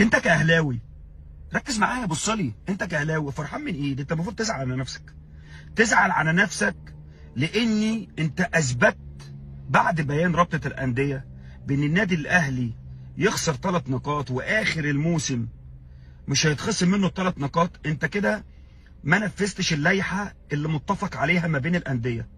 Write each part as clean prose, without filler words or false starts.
انت كاهلاوي ركز معايا، بص لي، انت كاهلاوي فرحان من ايه؟ انت المفروض تزعل على نفسك، تزعل على نفسك لاني انت اثبتت بعد بيان رابطه الاندية بان النادي الاهلي يخسر 3 نقاط واخر الموسم مش هيتخصم منه ال3 نقاط. انت كده ما نفذتش اللائحة اللي متفق عليها ما بين الاندية،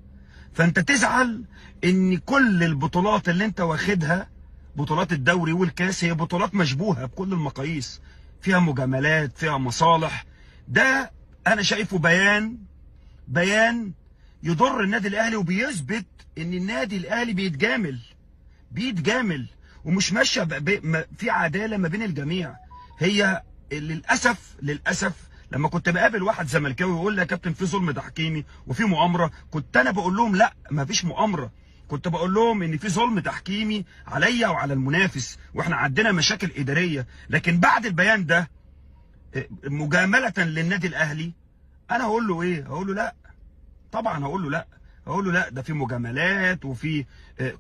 فانت تزعل ان كل البطولات اللي انت واخدها، بطولات الدوري والكاس، هي بطولات مشبوهة بكل المقاييس، فيها مجاملات، فيها مصالح. ده انا شايفه بيان يضر النادي الاهلي، وبيثبت ان النادي الاهلي بيتجامل ومش ماشية في عدالة ما بين الجميع. هي للاسف لما كنت بقابل واحد زملكاوي يقول لي يا كابتن في ظلم تحكيمي وفي مؤامرة، كنت انا بقول لهم لا ما فيش مؤامرة، كنت بقول لهم ان في ظلم تحكيمي عليا وعلى المنافس واحنا عندنا مشاكل ادارية. لكن بعد البيان ده مجاملة للنادي الاهلي انا هقول له ايه؟ هقول له لا، طبعا هقول له لا، هقول له لا ده في مجاملات وفي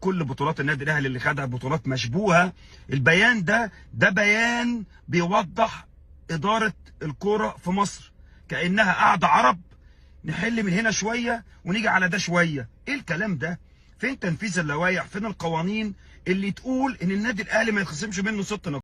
كل بطولات النادي الاهلي اللي خدها بطولات مشبوهة. البيان ده بيان بيوضح ادارة الكورة في مصر كانها قاعدة عرب، نحل من هنا شوية ونيجي على ده شوية. ايه الكلام ده؟ فين تنفيذ اللوائح؟ فين القوانين اللي تقول ان النادي الاهلي ما يتخصمش منه 6 نقاط؟